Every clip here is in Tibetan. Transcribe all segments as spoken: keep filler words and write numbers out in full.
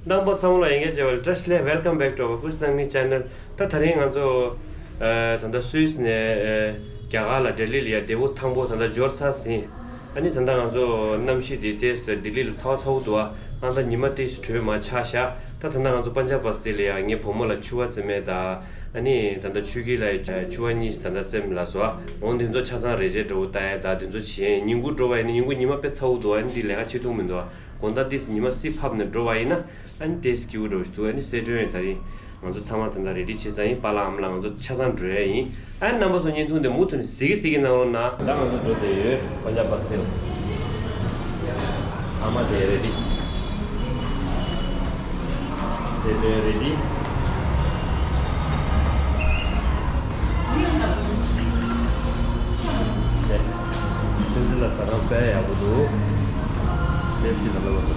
རྣམ་པ་ཚང་མ་ལ་ཡང་བསྐྱར་བྱས་པ་ལ་བཀྲ་ཤིས་བདེ་ལེགས། Welcome back to our Kush Nangmi channel. ད་ད་རིང་ང་ཚོ་ཨ་ད་ལྟ་སུད་སི་ནས་ཨ་རྒྱ་གར་ལ་ལྡི་ལི་ལ་ཡ་འདས་པོ་ཐང་པོ་ད་ལྟ་འབྱོར་ཚར་ཟིན། ཨ་ནི་ད་ལྟ་ང་ཚོ་གནམ་གཤིས་འདི་ཏོག་ཙམ་ལྡི་ལི་ལ་ཚ་བ་ཚ་བོ་འདུག་ཨ་ད་ཉི་མ་ཏོག་ཙམ་དྲོས་མ་ཆགས་ཤག་ད་ད་ལྟ་ང་ཚོ་པན་ཇབ་བ་སི་ཏི་ལ་ཡ་ངའི་བུ་མོ་ལ་ཕྱུ་པ་བཙེམ་མེད་ད། ཨ་ནི་ད་ལྟ་ཆོས་སྐྱིད་ལ་ཡ་ཕྱུ་པ་གཉིས་ད་ལྟ་བཙེམ་ལ་སོ། འོང་འདི་ཚོ་ཆ་ཚང་རེ་ཆེ་འགྲོ་ད་ཡ། ད་འདི་ཚོ་བྱེད་ཉིན་གུང་འགྲོ་བ་ཡིན་ན་ཉིན་གུང་ཉི་མ་དཔེ་ཚ་བོ་འདུག་ཨ་ནི་འདི་ལས་ཀ་བྱེད་ཐུབ་མི་འདུག་དགོང་དག་ཏོག་ཙམ་ཉི་མ་བསིལ་ཕབ་ནས་འགྲོ་བ་ཡིན་ན་ཨ་ནི་ཏོག་ཙམ་སྐྱིད་པོ་འདྲ་བོ་ཞིག་འདུག་ཨ་ནི་གསལ་སྒྲོན་ཡོད། ད་རིང་ང་ཚོ་ཚང་མ་ད་ལྟ་རེ་ཌི་བྱེད་ཚར་ཡིན། པཱ་ལགས་ཨ་མ་ལགས་ང་ཚོ་ཆ་ཚང་འགྲོ་ཡ་ཡིན། ཨ་ནི་རྣམ་པ་ཚོ་བརྙན་ཐུང་དེ་མུ་མཐུད་ནས་གཟིགས་གཟིགས་གནང་རོགས་གནང་། ད་ང་ཚོ་འགྲོ་བསྡད་ཡོད་པན་ཇབ་བ་སི་ཏི་ལ། ཨ་མ་དེ་རེ་ཌི། གསལ་སྒྲོན་རེ་ཌི། ཨེ། སེམས་ཅན་ལ་ཟ་ཁང་དཔེ་ཡག་པོ་འདུག་ལེགས་སེ་ལ་ལ་བ་ཟ།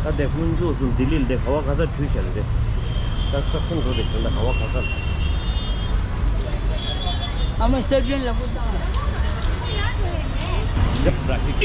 ད་དེ་ཁོང་ཚོ་ཚུར་ལྡི་ལི་ལ་དེ་ག་བ་ག་ས་བྲུས་བཞག་རེད། ཀོན་སི་ཊྲག་ཤན་འགྲོ་དེ་ཁྱོད་ད་ག་བ་ག་ས། ཨ་མ་སེ་བྱན་ལ་པོ་ཏང་། ཡབ་ར་ཅིག་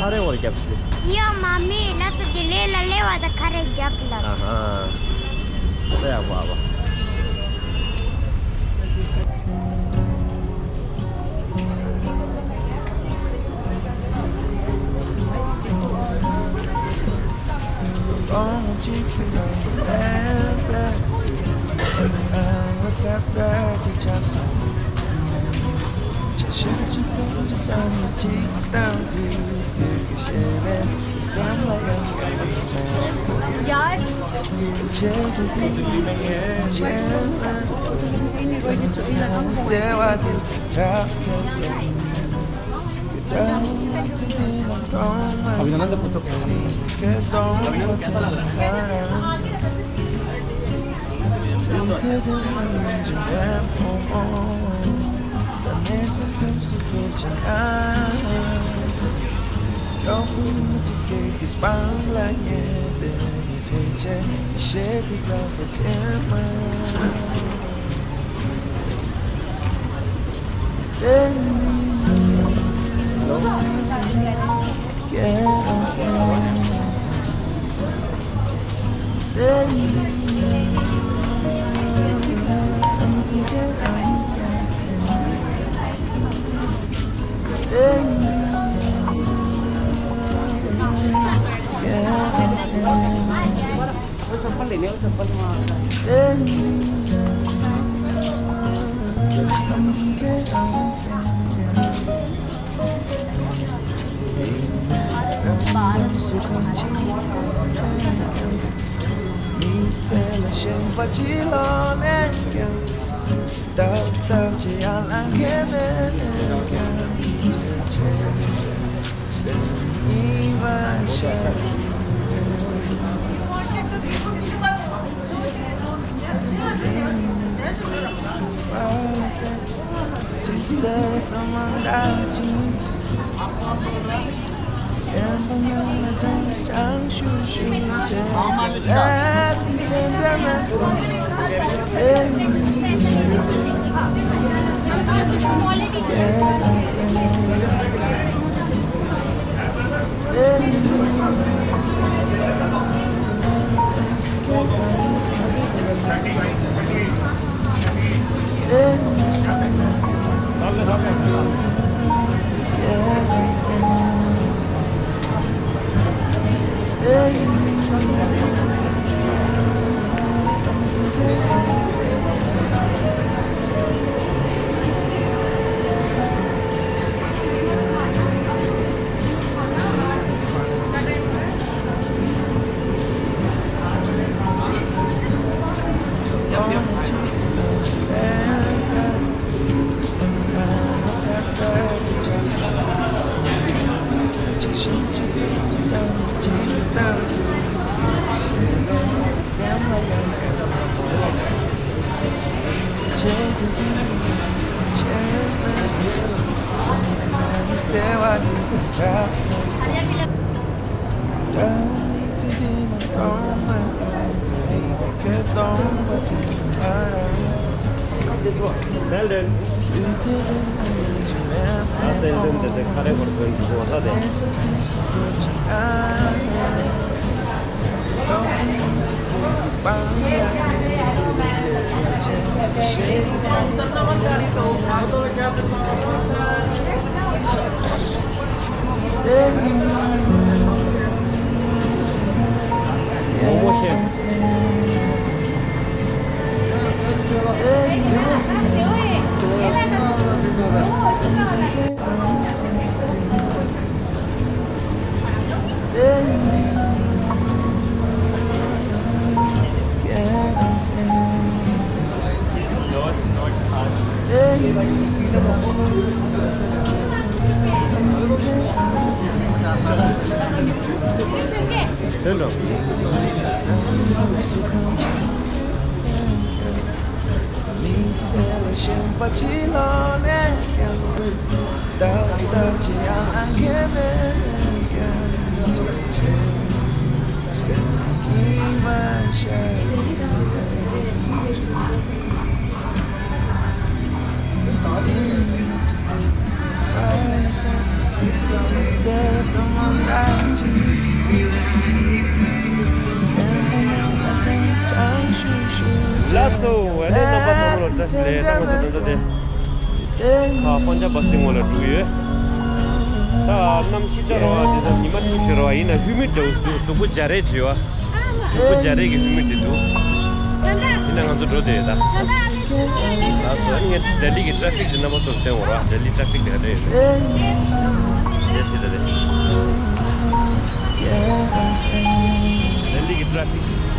ཁ་རས་བར་རྒྱབ་ཟེར། ཡ་མ་མི་ལ་སུ་དེ་ལས་ལ་ལེ་བ་ད་ཁ་རས་རྒྱབ་ལ། ཨ་ཧ། ད་ཡག་པོ་ཨ་བ། वो चप्पल लेने, वो चप्पल वहाँ आता है। ལགས་སོ། ཨ་ནི་རྣམ་པ་ཚོ་ལ་བཀྲ་ཤིས་བདེ་ལེགས། ད་ང་ཚོ་ད་ལྟ་དེ་ཨ་པན་ཇབ་བ་སྟི་ངོ་ལ་འགྲོ་གི་ཡོད། ད་གནམ་གཤིས་ཆ་ར་བ་དེ་ད་ཉི་མ་ཐུག་ཤོར་བ་ཡིན་ན་ཧུ་མིད་འདྲ་བོ་འདུག་གཟུགས་པོ་འཇའ་རལ་བྲིས་བ། གཟུགས་པོ་འཇའ་རལ་གྱི་ཧུ་མིད་དེ་འདུག་ཡིན་ན་ང་ཚོ་འགྲོ་བསྡད་ཡོད་ད། ལགས་སོ། ཨ་ནི་ངས་ལྡི་ལི་གི་ཊ་ཕིག་དེ་རྣམ་པ་ཚོར་སྟོན་འོར་བ། ལྡི་ལི་ཊ་ཕིག་དེ་ག་འདྲ་ཡོད་རེད། ཡེ་སི་ད་རེད། ལྡི་ལི་གི་ཊ་ཕིག་ཏན་ཏན། ད་ག་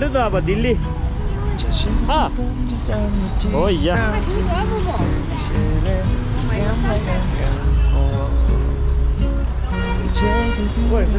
འདྲ་འདུག་ཨ་ཕ་ལྡི་ལི། ཨ། ཨོ་ཡ། ཨོ་ཡ།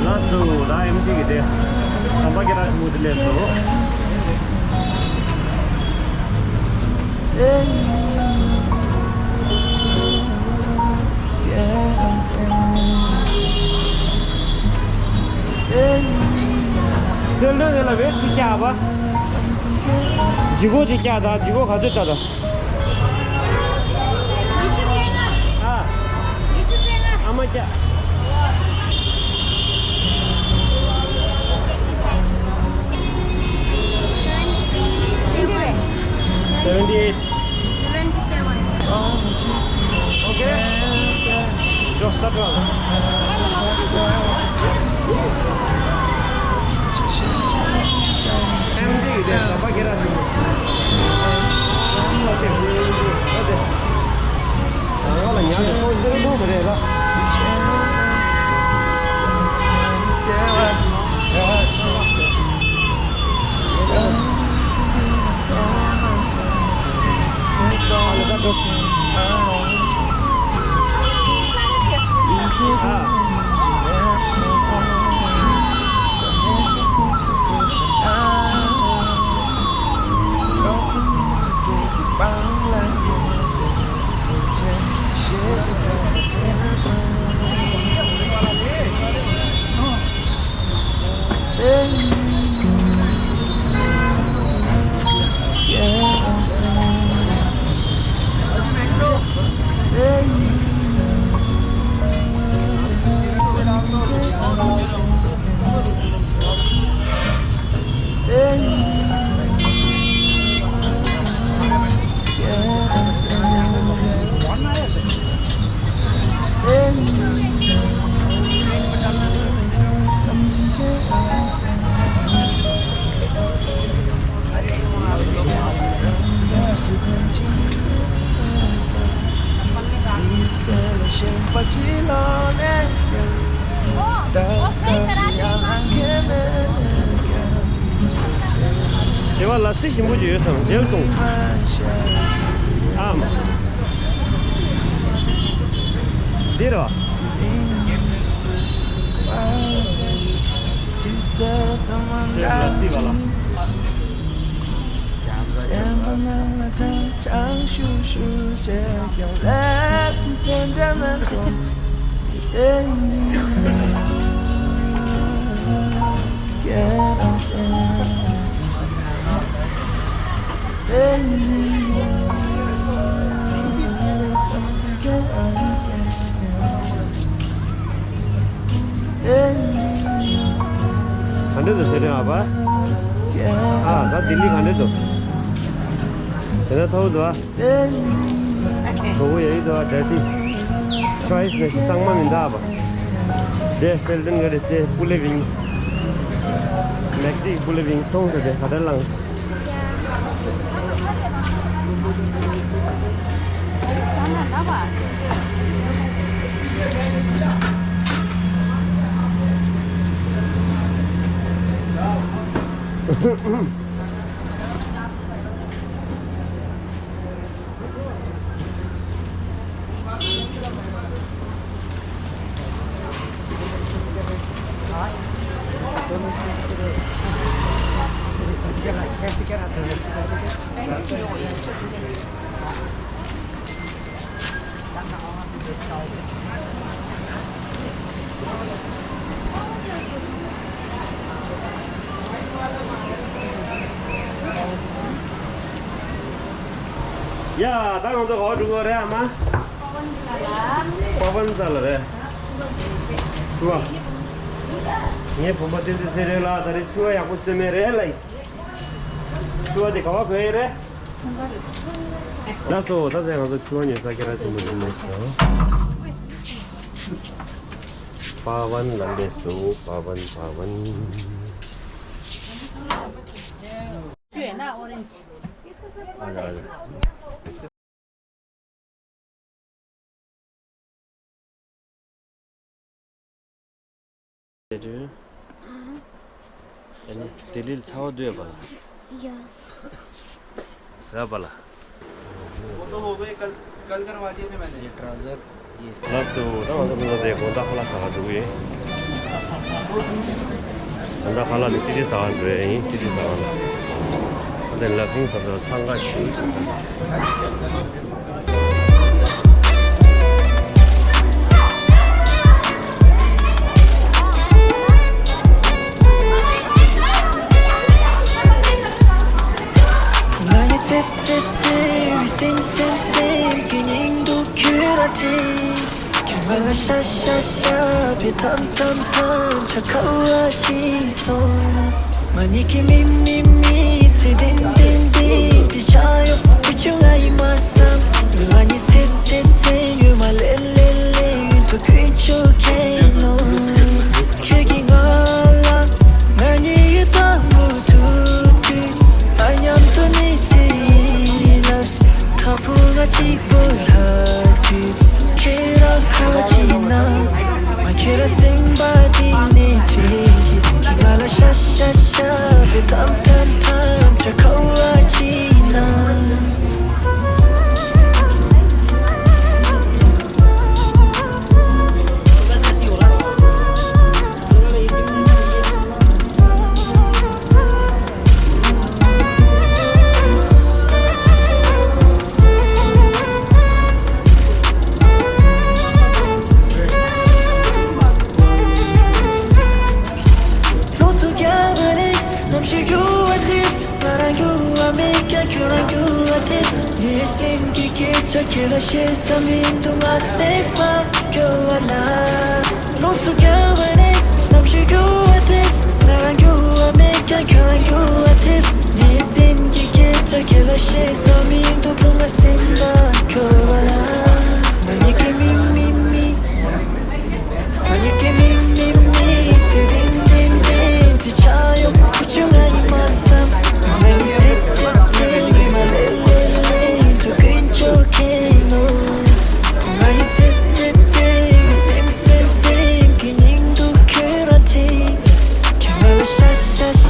ལགས་སོ། ད་ཨེམ་སི་གི་དེ་ཟམ་པ་སྐད་གྲགས་ཆེན་པོ་དེ་སླེབས་སོང་། སེམས་ཁྲལ་དེ་ལ་བེད་ཀྱི་བྱ་བ། ལྗིད་ཁོག་ཅིག་བཀྱག་དང་། ལྗིད་ཁོག་ག་ཚོད་བཀྱག་དང་། ཨ། ཨ་མ་བཀྱག Seventy eight. Seventy seven. Okay. Just that one. Seventy eight. དེ་བ་ལ་སི་ཞིམ་པོ་ཅིག་ཡོད་དམ། འདིར་སོང་། ཨམ། འདིར་བ། འདིར་ལ་སི་བ་ལ། ག་འདྲ་འདུག་ཟེར་དྲན་ཨ་ཕ། ཨ་ད་ལྡི་ལི་ག་འདྲ་འདུག་ཟེར་ན་ཐོག་འདུག་ཨ། གྲོགས་པོ་ཡ་ཡི་འདུག་ཨ། ཌར་ཊི་ཕྲའི་སི་ནས་གཙང་མ་མི་འདུག་ཨ་ཕ། དེ་སེལ་ཏན་ག་རེ་ཙེ་པུ་ལེ་ཝིང་སི། མེག་ཌི་པུ་ལེ་ཝིང་སི་མཐོང་ས་དེ་ག་འདྲ་ལངས། ཡ། ད་ང་ཚོ་ག་པར་འགྲོ་གི་རེད་ཨ་མ། པ་ཝན་ས་ལ་རེད། ཕྱུ་པ། ངའི་བུ་མོ་བསྟན་འཛིན་ཚེ་རིང་ལགས་ད་རེས་ཕྱུ་པ་ཡག་པོ་བཙེམས་མེད་རེད་ལ། ཕྱུ་པ་དེ་ག་པར་གོན་ཡས་རེད། ལགས་སོ། ད་ལྟ་ང་ཚོ་ཕྱུ་པ་ཉོ་ས་ཁྱེད་རང་ཆེན་མོ་ཡིན་ལགས་སོ། པ་ཝན་ལ་སླེབས་སོང་། པ་ཝན་པ་ཝན། ཨ་ནི་ལྡི་ལི་ལ་ཚ་བ་འདུག་པ་ལགས། ཡ། རེད་པ་ལགས། वो तो हो गए, कल, कल करवा दिए थे मैंने। ये ट्राउजर, ये ལགས་སོ། ད་ང་ཚོ་ད་ལྟ་དེ་དགོང་དག་ཁ་ལག་ཟ་ག་འགྲོ་གི་ཡོད། དགོང་དག་ཁ་ལག་ནི་ཏི་ཏི་ཟ་ག་འགྲོ་ཡས་ཡིན། ཏི་ཏི་ཟ་ག་ལ། ད་ལྟ་ལ་ཕིང་ཟ་ཟ་འཚང་ཁ་ཤིག་ཙེ་ཙེ་ཙེ་བའི་སེམས་སེམས་སེམས་ཀྱི་སྙིང་སྡུག་ཁྱོད་རང་དྲན། ཁྱོད་ང་ལ་ཤ་ཤ་ཤ་བའི་ཐམ་ཐམ་ཐམ་ཆ་ཁ་བ་ཅིག་སོང་། ང་གཉིས་ཀྱི་མི་མི་མི་ཚེ་བདེན་བདེན་བདེན་དེ་ཆགས་ཡོང་བུ་ཆུང་ང་ཡིན་མ་བསམ། ང་གཉིས་ཚེ་ཚེ་ཚེ་ཡོད་མ་ལེ་ལེ་ལེ་ཡུན་དུ་ཀུན་སྤྱོད་མཁན་ནོ། ཁྱེད་ཀྱིས་ང་ལ་ང་གཉིས་ཡོད་དམ་མུ་མཐུད་དུས་ཨ་མཉམ་དུ་གནས་ཚེ་ལབ། ད་བུ་ང་གཅིག་པུ་ལྷག་དུས་ཁྱེད་རང་ཁ་བ་ཅིག་ན། ང་ཁྱེད་རང་སེམས་པ་གཏིང་ནས་དྲན་གྱིས། ཁྱེད་ང་ལ་ཤ་ཤ་ཤ་བའི་ཐམ་ཐམ་ཐམ་ཆ་ཁ་བ་ཅིག་ན། ལོ་ཚོད་བརྒྱ་བ་རེད། ནམ་ཞིག་འགྱུར་བ་དེ། ང་རང་འགྱུར་བ་མེད་ཀྱང་ཁྱོད་རང་འགྱུར་བ་དེ། ངའི་སེམས་ཀྱི་སྐད་ཆ་ཁྱེད་ལ་བཤད་ས་མི་འདུག་ང་སེམས་པ་སྐྱོ་བ་ལ། ལོ་ཚོད་བརྒྱ་བ་རེད། ནམ་ཞིག་འགྱུར་བ་དེ། ང་རང་འགྱུར་བ་མེད་ཀྱང་ཁྱོད་རང་འགྱུར་བ་དེ། ངའི་སེམས་ཀྱི་སྐད་ཆ་ཁྱེད་ལ་བཤད་ས་མི་འདུག་ང་སེམས་པ་སྐྱོ་བ་ལ། ང་གཉིས་ཀྱི་མི་མི་མི། ང་གཉིས་ཀྱི་མི་མི་མི་ཚེ་བདེན་བདེན་བདེན་དེ་ཆགས་ཡོང་བུ་ཆུང་ང་ཡིན་མ་བསམ། ང་གཉིས་ཚེ་ཚེ་ཚེ་ཡིན་མ་ལེ་ལེ་ལེ་འགྲོ་ཀུན་སྤྱོད་མཁན་ནོ། ང་གཉིས་ཚེ་ཚེ་ཚེ་སེམས་སེམས་སེམས་ཀྱི་སྙིང་སྡུག་ཁྱོད་རང་དྲན། ཁྱོད་ང་ལ་ཤ་ཤ་ཤ་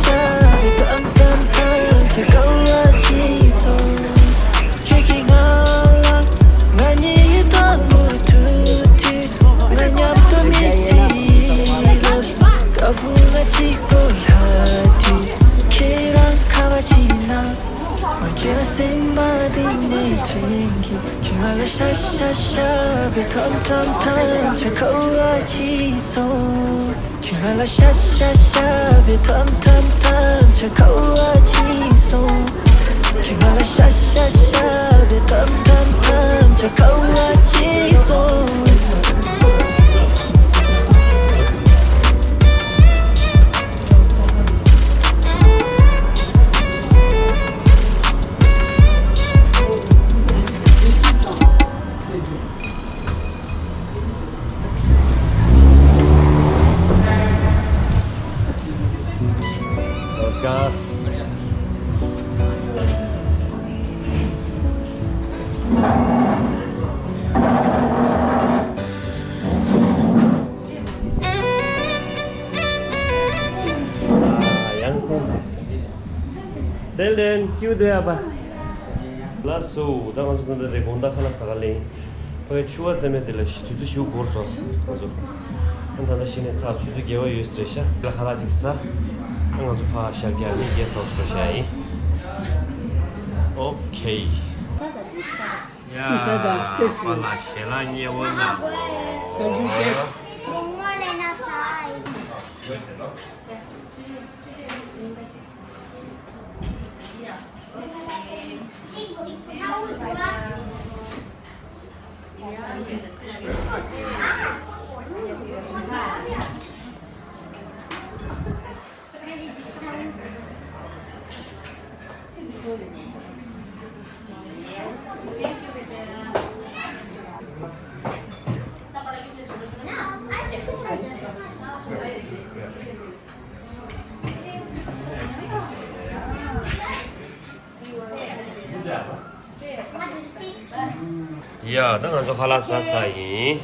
བའི་ཐམ་ཐམ་ཐམ་ཆ་ཁ་བ་ཅིག་སོང་། ཁྱེད་ཀྱིས་ང་ལ་ང་གཉིས་ཡི་དམ་པོ་ཐུག་དུས་ང་མཉམ་དུ་མི་ཚེ་ལ་ལྟ་བུ་ང་གཅིག་པོ་ལྷག་དུས་ཁྱེད་རང་ཁ་བ་ཅིག་ན། ང་ཁྱེད་སེམས་པ་གཏིང་ནས་དྲན་གྱིས། ཁྱེད་ང་ལ་ཤ་ཤ་ཤ་བའི་ཐམ་ཐམ་ཐམ་ཆ་ཁ་བ་ཅིག་སོང་། ཁྱེད་ང་ལ་ཤ་ཤ་ཤ་བའི་ཐམ་ཐམ་ཐམ་ཆ་ཁ་བ་ཅིག་སོང་། ཁྱེད་ང་ལ་ཤ་ཤ་ཤ་བའི་ཐམ་ཐམ་ཐམ་ཆ་ཁ་བ་ཅིག་སོང་། नमस्कार। ཡང་སེམས་ཅིག་སེལ་ལྡན་ཀྱུ་དེ་ཨ་པ། ལགས་སོ། ད་ང་ཚོ་ད་ལྟ་དེ་དགོང་དག་ཁ་ལག་ཟ་ག་ལེན། ཕ་གི་ཕྱུ་པ་རྩེད་མོ་དེ་ལ་དུས་ཚོད་ཞེ་པོ་འགོར་སོང་ང་ཚོ། ཨ་ད་ལྟ་གཞི་ནས་ཚར་ཆུ་ཚོད་བརྒྱད་པ་ཡོད་ས་རེད་ཤག་དེ་ལ་ཁ་ལག་ཅིག་ཟ། ཨ་ང་ཚོ་ཕར་ཤར་རྒྱག་ནས་རྒྱལ་ཚོགས་སུ་འགྲོ་ཤག་ཡིན། ཨོ་ཁེ། ཡ། པཱ་ལགས་ཞལ་ལག་མཉེས་པོ་གནང་། ཡ། ད་ང་ཚོ་ཁ་ལག་ཟ་ཚར་ཡིན།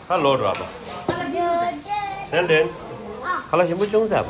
ད་ལོག་འགྲོ་ཨ་པ། སེལ་ལྡན། ཁ་ལག་ཞིམ་པོ་བྱུང་ཟེར་ཨ་པ།